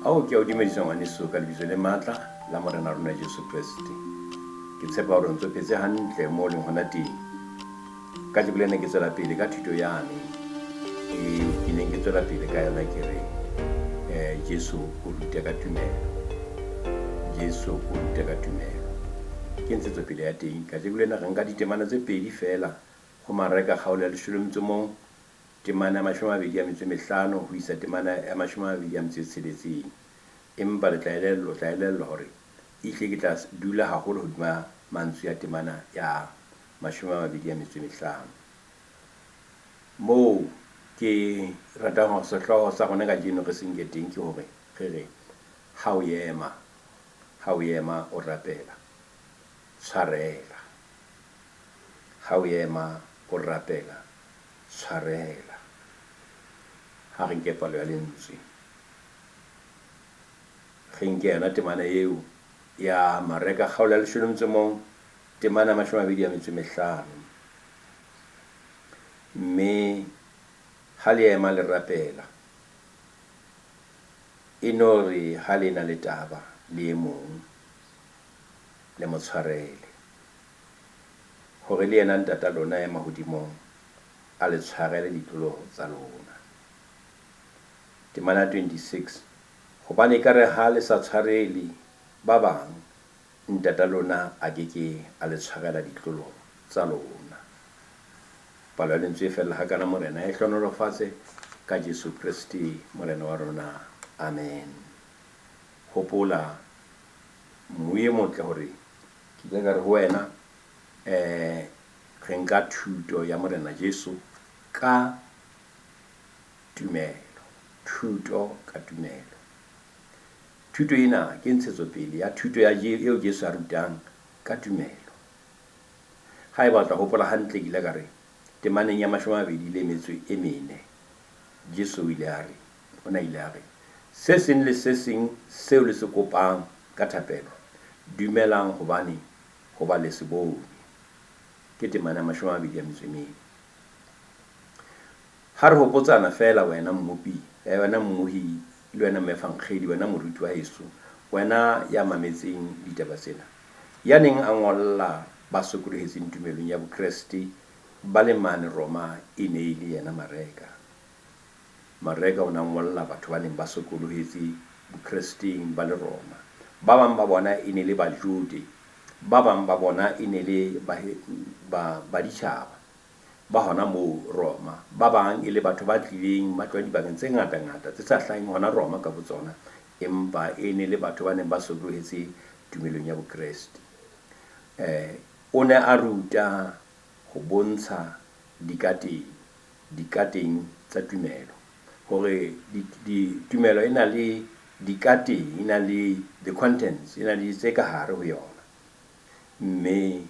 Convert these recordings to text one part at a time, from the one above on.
Ao ke a o dumedisa ngwaneso ka lebitso le matla la Morena rona Jesu Kreste. Ke tshepa hore o ntso phetse hantle mo o leng hona teng. Kajeko lena ke tswela pele ka thuto yane e ke neng ke tswela pele ka yona ke re Jesu o ruta ka tumelo. Jesu o ruta ka tumelo. Ke ntshetsopele ya teng. Kajeko lena re nka ditemana tse pedi feela ho Mareka kgaolo ya leshome le metso mong temana ya 25 ho isa temana ya 26. Empa le tla elellwa, o tla elellwa hore ehlile ke tla dula haholo hodima mantswe a temana ya 25. Moo ke ratang hore sehlooho sa rona kajeno re se nke teng ke hore re re, Ha o ema, ha o ema o rapela, tshwarela. Ha o ema o rapela, tshwarela. Ha re nke palo ya lentswe. Re nke yona temana eo ya Mareka kgaolo ya leshome le metso e mong, temana ya 25. Mme ha le ema le rapela, e no re ha le na le taba le e mong, le mo tshwarele, hore le yena Ntata lona ya mahodimong a le tshwarele ditlolo tsa lona. Temana 26, Hobane ekare ha le sa tshwarele ba bang, Ntata lona a ke ke a le tshwarela ditlolo tsa lona. Palo ya lentswe e fella hakana. Morena a e hlohonolofatse ka Jesu Kreste Morena wa rona. Amen. Hopola, mmu e motle hore ke ile ka re ho wena, re nka thuto ya Morena Jesu ka tumelo. Thuto ka tumelo. Thuto ena ke ntshetsopele ya thuto ya eo Jesu a rutang ka tumelo. Haeba o tla hopola hantle, ke ile ka re temaneng ya 24, Jesu o ile a re, o ne a ile a re, Se seng le se seng seo le se kopang ka thapelo, dumelang hobane hoba le se bone. Ke temana ya 24. Ha re hopotsana feela, wena mmopi, wena mmohi, le wena moefangeli, wena moruti wa heso, wena ya mametseng ditaba tsena, ya neng a ngolla ba sokolohetseng tumelong ya Bokreste ba le mane Roma e ne e le yena Mareka. Mareka o ne a ngolla batho ba neng ba sokolohetse Bokresteng ba le Roma. Ba bang ba bona e ne le Bajode, ba bang ba bona e ne le baditjhaba ba hona moo Roma, ba bang e le batho ba tlileng ba tloha dibakeng tse ngata-ngata tse sa hlaheng hona Roma ka botsona, empa e ne le batho ba neng ba sokolohetse tumelong ya Bokreste. O ne a ruta ho bontsha dikateng, dikateng tsa tumelo, hore tumelo e na le dikateng, e na le the contents, e na le tse ka hare ho yona. Mme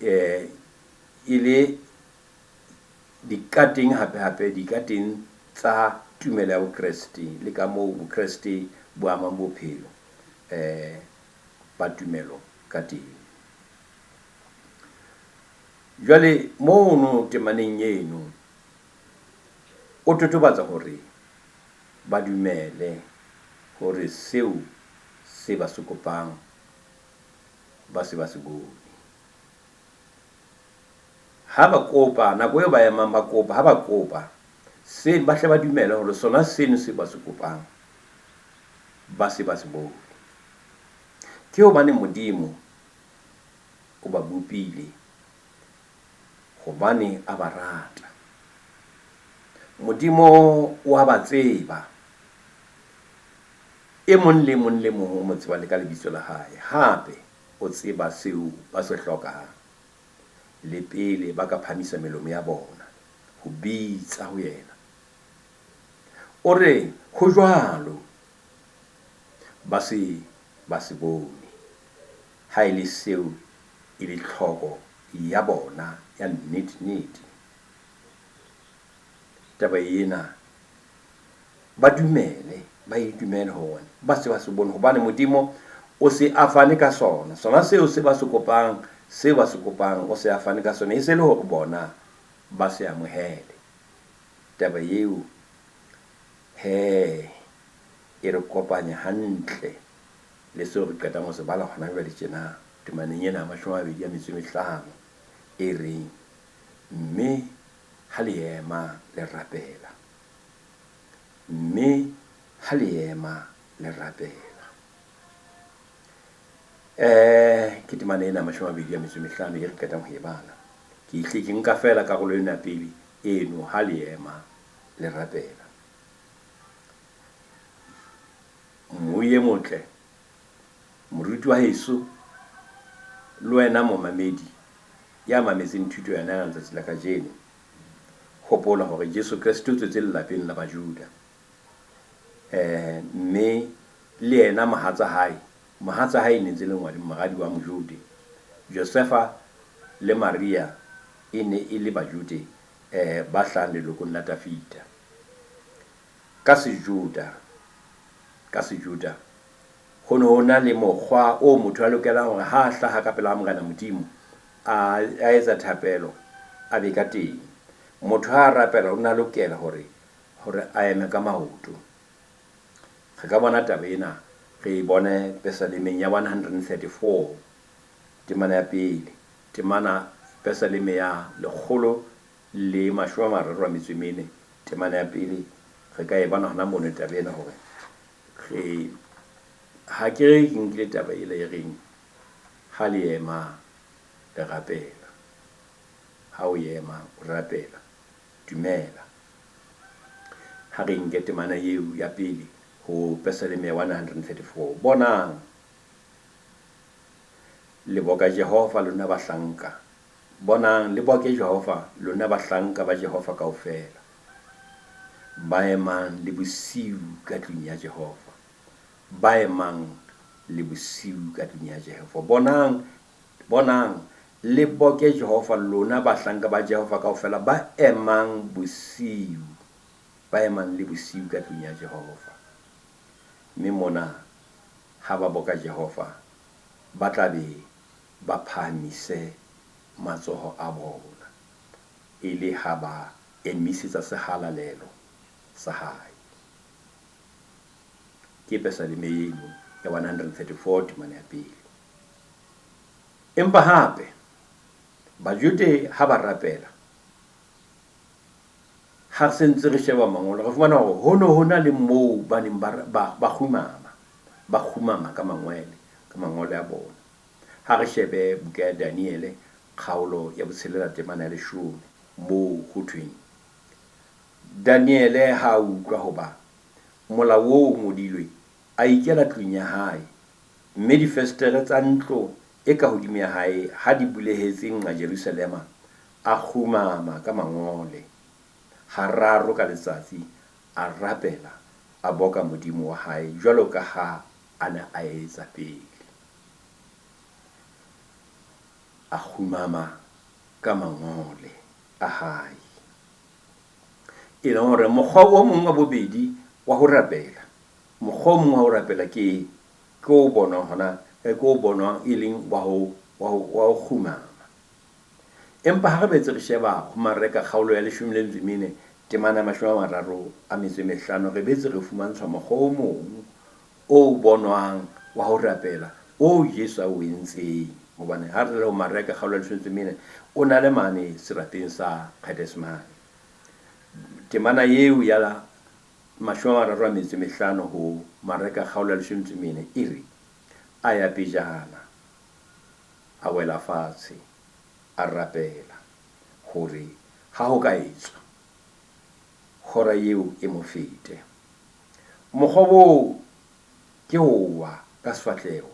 e le dikateng hape-hape, dikateng tsa tumelo ya Bokreste le ka moo Bokreste bo amang bophelo ba tumelo ka teng. Jwale mono temaneng eno o totobatsa hore ba dumele hore seo se ba se kopang ba se ba se bone. Ha ba kopa, nako eo ba emang ba kopa, ha ba kopa, se ba hle ba dumele hore sona seno se ba se kopang ba se ba se bone. Ke hobane Modimo o ba bopile, hobane a ba rata. Modimo o a ba tseba. E mong le mong le mong o mo tseba le ka lebitso la hae. Hape o tseba seo ba se hlokang le pele ba ka phamisa melomo ya bona ho bitsa ho yena. O re ho jwalo ba se ba se bone, ha e le seo e le tlhoko ya bona ya nnete-nnete. Taba ena ba dumele, ba e dumele hore ba se ba se bone, hobane Modimo o se a fane ka sona. Sona seo se ba se kopang, seo ba se kopang, o se a fane ka sona, e se le hore bona ba se amohele. Taba eo, he, e re kopanya hantle le seo re qetang ho se bala hona jwale tjena temaneng ena ya 25 e reng, mme ha le ema le rapela, mme ha le ema le rapela. Ke temana ena ya 25 e re qetang ho e bala. Ke hle ke nka feela karolo ena pele eno, ha le ema le rapela. Mmohi e motle, moruti wa heso, le wena momamedi ya mametseng thuto yona ya letsatsi la kajeno, hopola hore Jesu Kreste o tswetse lelapeng la Bajuda. Mme le yena mohatsa hae, mohatsa hae e ne ntse le moradi wa Mojude. Josefa le Maria e ne e le Bajude ba hlahang lelokong la Dafida. Ka Sejuda, ka Sejuda ho ne ho na le mokgwa o motho a lokelang hore ha a hlaha ka pela Morena Modimo a etsa thapelo a be ka teng. Motho ha a rapela o ne a lokela hore hore a eme ka maoto. Re ka bona taba ena re e bone Pesalemeng ya 134 temana ya pele, temana Pesaleme ya 134 temana ya pele. Re ka e bona hona mono taba ena hore re ha ke re ke nkile taba ela e reng ha le ema le rapela, ha o ema o rapela dumela. Ha re nke temana eo ya pele ho Pesaleme ya 134. Bonang, le boka Jehova lona bahlanka. Bonang, le boke Jehova lona bahlanka ba Jehova kaofela, ba emang le bosiu ka tlung ya Jehova, ba emang le bosiu ka tlung ya Jehova. Bonang, bonang, le boke Jehova lona bahlanka ba Jehova kaofela, ba emang bosiu, ba emang le bosiu ka tlung ya Jehova. Mme mona ha ba boka Jehova, ba tla be ba phahamise matsoho a bona, e le ha ba emisetsa sehalalelo sa hae. Ke Pesaleme eno ya 134 temana ya pele. Empa hape Bajude ha ba rapela, ha re sentse re sheba mangolo, re fumana hore ho ne ho na le moo ba neng ba kgumama, ba kgumama ka mangwele, ka mangole a bona. Ha re shebe buka ya Daniele kgaolo ya 6 temana ya 10, moo ho thweng, Daniele ha a utlwa hoba molao oo o ngodilwe, a ikela tlung ya hae, mme difestere tsa ntlo e ka hodimo ya hae ha di bulehetse nqa Jerusalema, a kgumama ka mangole hararo ka letsatsi, a rapela, a boka Modimo wa hae jwalo ka ha a ne a etsa pele. A kgumama ka mangole a hae. E leng hore mokgwa o mong wa bobedi wa ho rapela, mokgwa o mong wa ho rapela ke ke o bonwang hona, ke o bonwang e leng wa ho wa ho wa ho kgumama. Empa ha re betse re sheba ho Mareka kgaolo ya 14 temana ya 35, re betse re fumantshwa mokgwa o mong o bonwang wa ho rapela o Jesu a o entseng. Hobane ha re le ho Mareka kgaolo ya 14, o na le mane serapeng sa Gethsemane. Temana eo ya 35 ho Mareka kgaolo ya 14 e re, a ya pejana, a wela fatshe, a rapela hore ha ho ka etswa, hora eo e mo fete. Mokgwa oo ke ho wa ka sefahleho,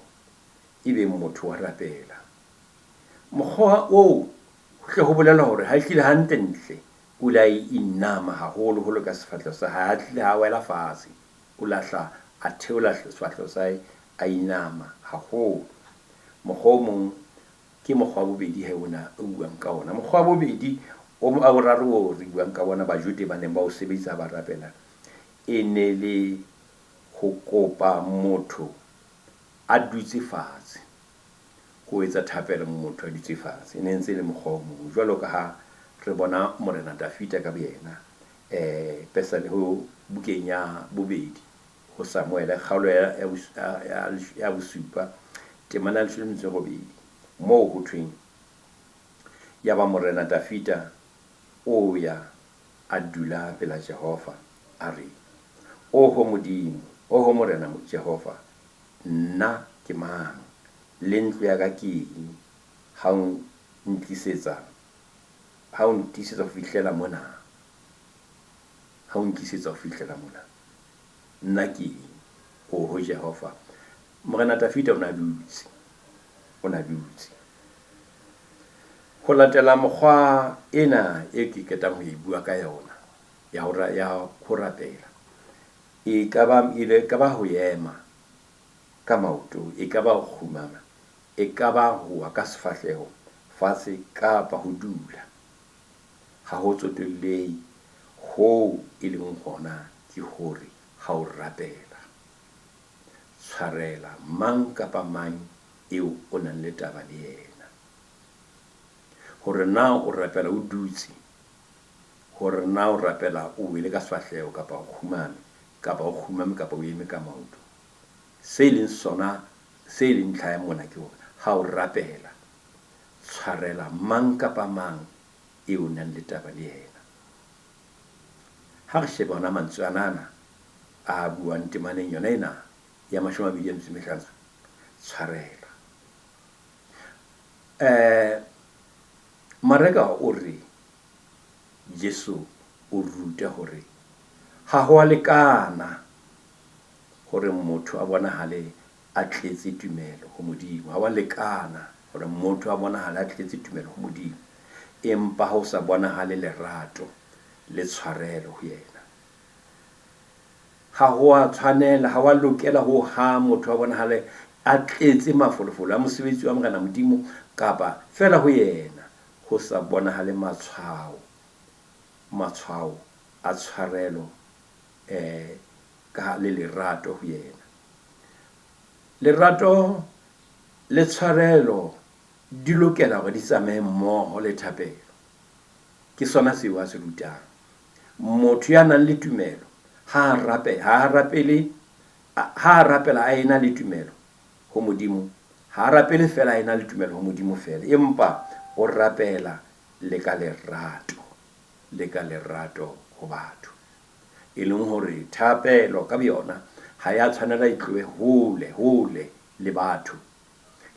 ebe motho wa rapela. Mokgwa oo ho hle ho bolela hore ha ehlile hantle-ntle o ile a inama haholo-holo ka sefahleho sa hae, ha hlile ha wela fatshe, o lahla a theola sefahleho sa hae, a inama haholo. Mokgwa o mong ke mokgwa wa bobedi he ona o buang ka ona. Mokgwa wa bobedi o wa boraro oo re buang ka ona Bajude ba neng ba o sebedisa ha ba rapela, e ne le ho kopa motho a dutse fatshe, ho etsa thapelo motho a dutse fatshe. E ne ntse e le mokgwa o mong, jwalo ka ha re bona Morena Dafida ka boyena Pesale ho bukeng ya bobedi ho Samuele kgaolo ya bosupa temana ya 18, moo ho thweng, Yaba Morena Dafida o ya a dula pela Jehova, a re, Oho Modimo, oho Morena Jehova, nna ke mang, le ntlo ya ka ke eng, ha o ntlisetsa, ha o ntiisetsa ho fihlela mona? Ha o ntlisetsa ho fihlela mona, nna ke eng? Oho Jehova. Morena Dafida o ne a dutse, o ne a dutse. Ho latela mokgwa ena e ke qetang ho e bua ka yona, ya ho, ya ho rapela, e ka ba, e ka ba ho ema ka maoto, e ka ba ho kgumama, e ka ba ho wa ka sefahleho fatshe kapa ho dula. Ha ho tsotellehe hoo e leng hona ke hore ha o rapela, tshwarela mang kapa mang eo o nang le taba le yena. Hore na o rapela o dutse, hore na o rapela o wele ka sefahleho kapa o kgumame, kapa o kgumame kapa o eme ka maoto. Se e leng sona, se e leng ntlha ya mona ke hore ha o rapela, tshwarela mang kapa mang eo o nang le taba le yena. Ha re sheba ona mantswe anana a buang temaneng yona ena ya 25, tshwarela. Mareka o re Jesu o ruta hore ha ho a lekana hore motho a bonahale a tletse tumelo ho Modimo. Ha wa lekana hore motho a bonahale a tletse tumelo ho Modimo, empa ha o sa bonahale lerato le tshwarelo ho yena. Ha ho a tshwanela, ha wa lokela ho hang motho a bonahale a tletse mafolofolo a mosebetsi wa Morena Modimo, kapa feela ho yena ho sa bonahale matshwao, matshwao a tshwarelo ka le lerato ho yena. Lerato le tshwarelo di lokela hore di tsamaye mmoho le thapelo. Ke sona seo a se rutang. Motho ya nang le tumelo ha a rape, ha a rapele, ha a rapela a ena le tumelo ho Modimo, ha a rapele feela a ena le tumelo ho Modimo feela, empa o rapela le ka lerato, le ka lerato ho batho. E leng hore thapelo ka boyona ha ya tshwanela e tlohe hole, hole le batho.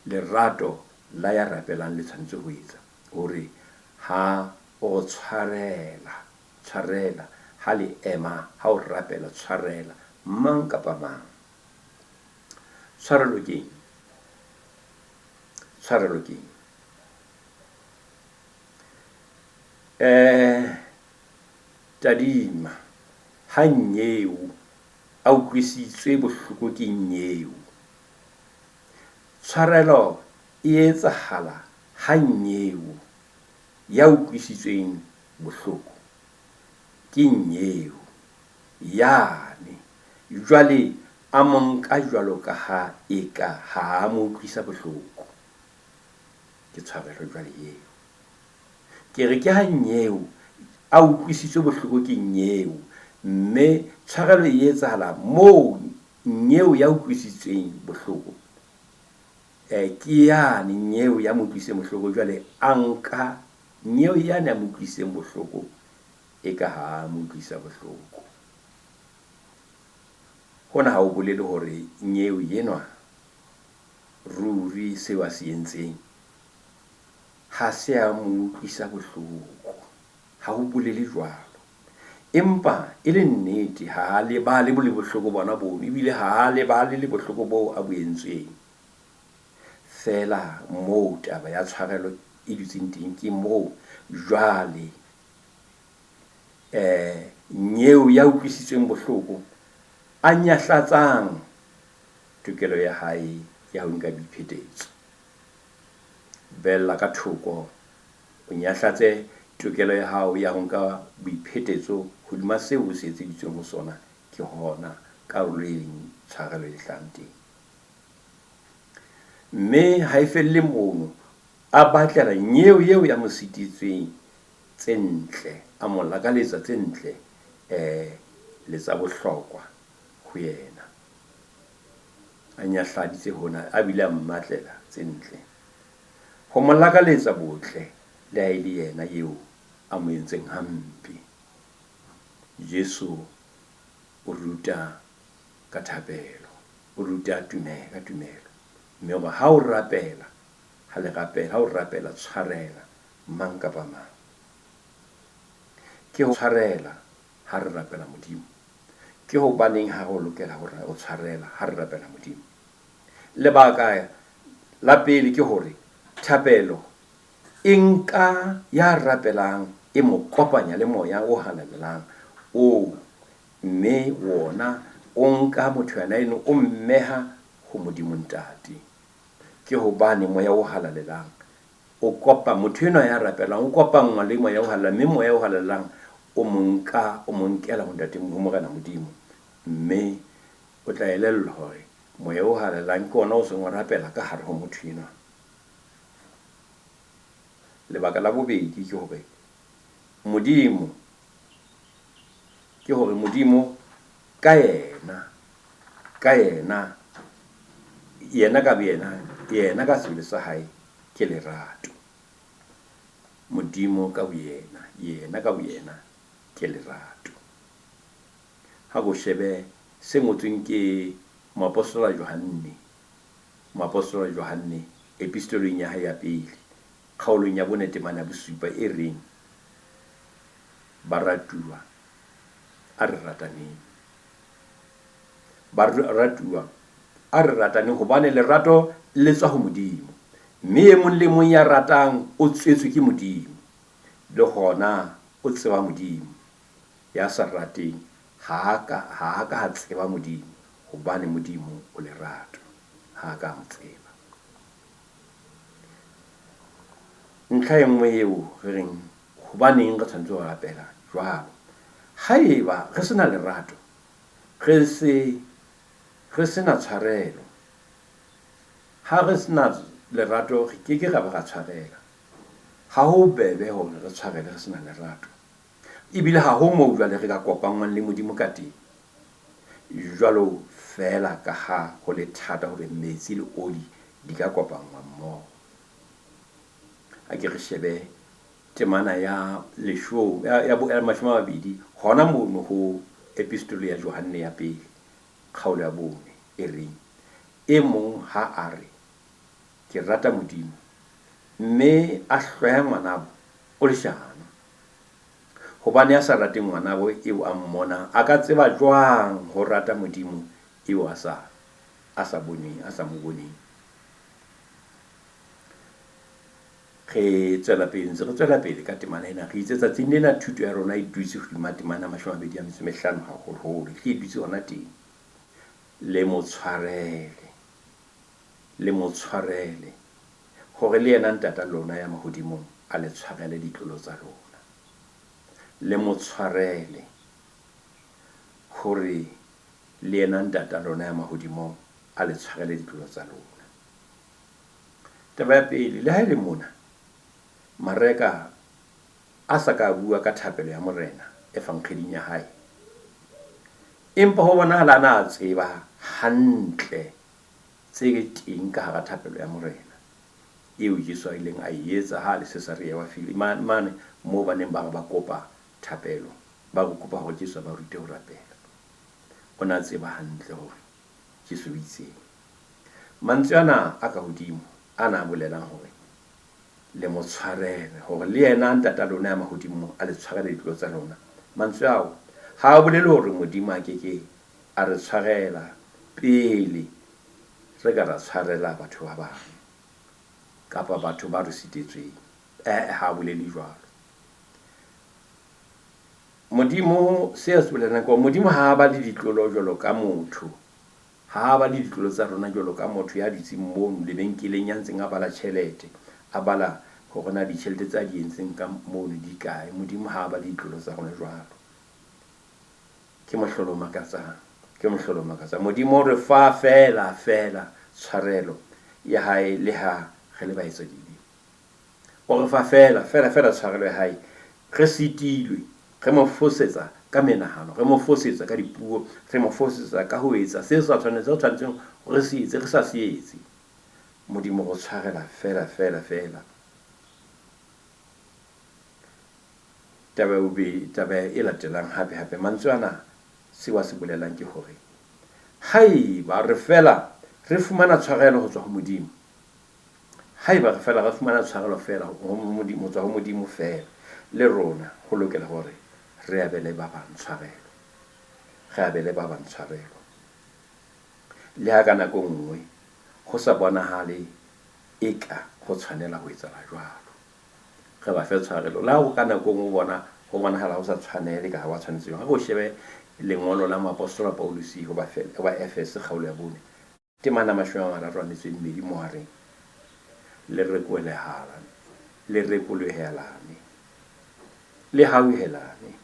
Lerato la ya rapelang le tshwanetse ho etsa hore ha o tshwarela, tshwarela, ha le ema, ha o rapela, tshwarela mang kapa mang. Tshwarelo ke eng? Tshwarelo ke eng? Tadima, ha Nnyeo a utlwisitswe bohloko ke Nnyeo. Tshwarelo e etsahala ha Nnyeo ya utlwisitsweng bohloko ke Nnyeo yane jwale a mo nka jwalo ka ha eka ha a mo utlwisa bohloko. Ke tshwarelo jwale eo. Ke re ke ha Nnyeo a utlwisitswe bohloko ke Nnyeo, mme tshwarelo e etsahala moo Nnyeo ya utlwisitsweng bohloko ke yane Nnyeo ya mo utlwisitseng bohloko jwale a nka Nnyeo yane ya mo utlwisitseng bohloko eka ha a mo utlwisa bohloko. Hona ha ho bolele hore Nnyeo enwa ruri seo a se entseng ha se a mo utlwisa bohloko. Ha ho bolele jwalo. Empa e le nnete ha a lebale le bohloko bona bono, ebile ha a lebale le bohloko boo a bo entsweng. Feela moo taba ya tshwarelo e dutseng teng ke moo jwale nyeo ya utlwisitsweng bohloko a nyahlatsang tokelo ya hae ya ho nka boiphetetso. Beella ka thoko, o nyahlatse tokelo ya hao ya ho nka boiphetetso hodima seo o se etseditsweng ho sona, ke hona karolo e leng tshwarelo e hlahang teng. Mme ha e felle mono, a batlela nyeo eo ya mo sitetsweng tse ntle, a mo lakaletsa tse ntle le tsa bohlokwa ho yena. A nyahladitse hona a bile a mmatlela tse ntle. Ho mo lakaletsa botle le ha e le yena eo a mo entseng hampe. Jesu o ruta ka thapelo, o ruta ka tumelo. Mme o re ha o rapela, ha le rapela, ha o rapela tshwarela mang kapa mang. Ke ho tshwarela ha re rapela Modimo. Ke hobaneng ha re lokela ho tshwarela ha re rapela Modimo? Lebaka la pele ke hore thapelo e nka ya rapelang e mo kopanya le Moya o Halalelang oo, mme wona o nka motho yena eno o mmeha ho Modimo Ntate. Ke hobane Moya o Halalelang o kopa motho enwa ya rapelang, o kopanngwa le Moya o Halalelang, mme Moya o Halalelang o mo nka, o mo nkela ho Ntate, ho Morena Modimo. Mme o tla elellwa hore Moya o Halalelang ke ona o seng o rapela ka hare ho motho enwa. Lebaka la bobedi ke hore Modimo, ke hore Modimo ka yena, ka yena, yena ka boyena, yena ka sebele sa hae ke lerato. Modimo ka boyena, yena ka boyena ke lerato. Ha ko shebe se ngotsweng ke moapostola Johanne, moapostola Johanne epistoleng ya hae ya pele, kgaolong ya 4 temana ya 7 e reng, Baratuwa, a re rataneng. Baratuwa, a re rataneng, hobane lerato le tswa ho Modimo. Mme e mong le mong ya ratang o tswetswe ke Modimo, le hona o tseba Modimo. Ya sa rateng ha a ka a tseba Modimo, hobane Modimo o lerato. Ha a ka a mo tseba. Ntlha e nngwe eo re reng hobaneng re tshwanetse ho rapela jwalo, haeba re se na lerato, re se re se na tshwarelo. Ha re se na lerato, re ke ke ra ba ra tshwarela. Ha ho bobebe hore re tshwarele re se na lerato. Ebile ha ho moo jwale re ka kopanngwang le Modimo ka teng. Jwalo feela ka ha ho le thata hore metsi le oli di ka kopanngwa mmoho. A ke re shebe temana ya 20 hona mono ho epistole ya Johanne ya pele, kgaolo ya 4, e reng, E mong ha a re, ke rata Modimo, mme a hloya ngwanabo, o leshano. Hobane ya sa rateng ngwanabo eo a mmonang, a ka tseba jwang ho rata Modimo eo a sa, a sa boneng, a sa mo boneng? Re tswela pele, ntse re tswela pele ka temana ena. Re itse tsatsing lena thuto ya rona e dutse hodima temana 25 haholoholo. E hle e dutse hona teng. Le mo tshwarele, le mo tshwarele, hore le yena Ntata lona ya mahodimong a le tshwarele ditlolo tsa lona. Le mo tshwarele, hore le yena Ntata lona ya mahodimong a le tshwarele ditlolo tsa lona. Taba ya pele, le ha e le mona, Mareka a sa ka a bua ka thapelo ya Morena evangeling ya hae, empa ho bonahala a na a tseba hantle tse teng ka hara thapelo ya Morena eo Jesu a ileng a e etsa ha a le Cesarea wa Filipi, mane moo ba neng ba re ba kopa thapelo, ba re kopa hore Jesu a ba rute ho rapela. O ne a tseba hantle hore Jesu o itseng. Mantswe ana a ka hodimo ana a bolelang hore le mo tshwarele, hore le yena Ntata lona ya mahodimong a le tshwarele ditlolo tsa lona. Mantswe ao ha a bolele hore Modimo a ke ke a re tshwarela pele re ka ra tshwarela batho ba bang kapa batho ba re sitetsweng. Eh, ha a bolele jwalo. Modimo, se a se bolelang ke hore Modimo ha a ba le ditlolo jwalo ka motho. Ha a bale ditlolo tsa rona jwalo ka motho ya dutseng mono lebenkeleng ya ntseng a bala tjhelete, a bala hore na ditjhelete tse a di entseng ka mono di kae. Modimo ha a bale ditlolo tsa rona jwalo. Ke mohlolo o makatsang. Ke mohlolo o makatsang. Modimo o re fa feela, feela tshwarelo ya hae leha re le baetsadibe. O re fa feela, feela, feela tshwarelo ya hae. Re sitilwe, re mo fosetsa ka menahano, re mo fosetsa ka dipuo, re mo fosetsa ka ho etsa se sa tshwanetseng, re tshwanetseng re se etse, re sa se etse. Modimo go tshwarela fela fela fela. Taba ya bobedi, taba e latelang hape hape, mantswe ana seo a se bolelang ke hore haeba re fela re fumana tshwarelo ho tswa ho Modimo, haeba re fela re fumana tshwarelo fela ho Modimo, ho tswa ho Modimo fela, le rona ho lokela hore re abele ba bang tshwarelo. Re abele ba bang tshwarelo. Le ha ka nako e nngwe ho sa bonahale eka ho tshwanela ho etsahala jwalo. Re ba fe tshwarelo. Le ha ho ka nako e nngwe o bona ho bonahala ho sa tshwanele ka ha wa tshwanetse jwang. Ha o shebe lengolo la moapostola Pauluse ho ba Efese kgaolo ya 4, temana 32 moo a reng, Le rekolohelane, le rekolohelane, le hauhelane,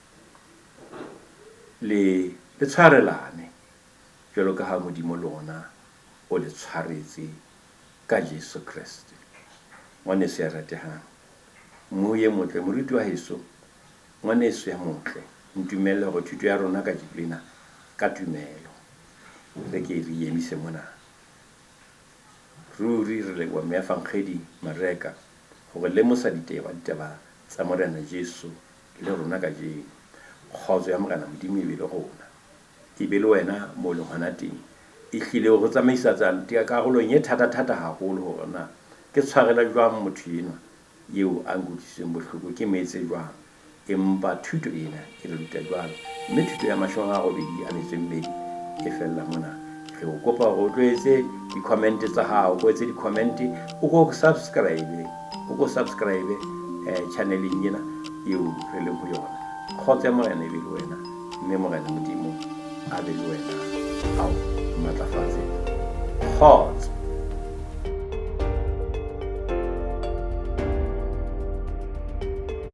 le le tshwarelane, jwalo ka ha Modimo le ona o le tshwaretse ka Jesu Kreste. Ngwaneso ya ratehang, mmohi e motle, moruti wa heso, ngwaneso ya motle, ntumelle hore thuto ya rona kajeno lena ka tumelo re ke re emise mona. Ruri re leboha Moefangedi Mareka ho re lemosa ditaba ditaba tsa Morena Jesu le rona kajeno. Kgotso ya Morena Modimo e be le rona. E be le wena moo o leng hona teng. Ehlile o re tsamaisa karolong e thata-thata haholo hore na ke tshwarele jwang motho enwa eo a nkutlwisitseng bohloko, ke mo etse jwang. Empa thuto ena e re ruta jwalo. Mme thuto ya 82 e fella mona. Re o kopa hore o tlo etse di-comment tsa hao, o etse di-comment, o ko subscribe, o ko subscribe channeleng ena eo re leng ho yona. Kgotso ya Morena e be le wena, mme Morena Modimo a be le wena, a o matlafatse. Kgotso.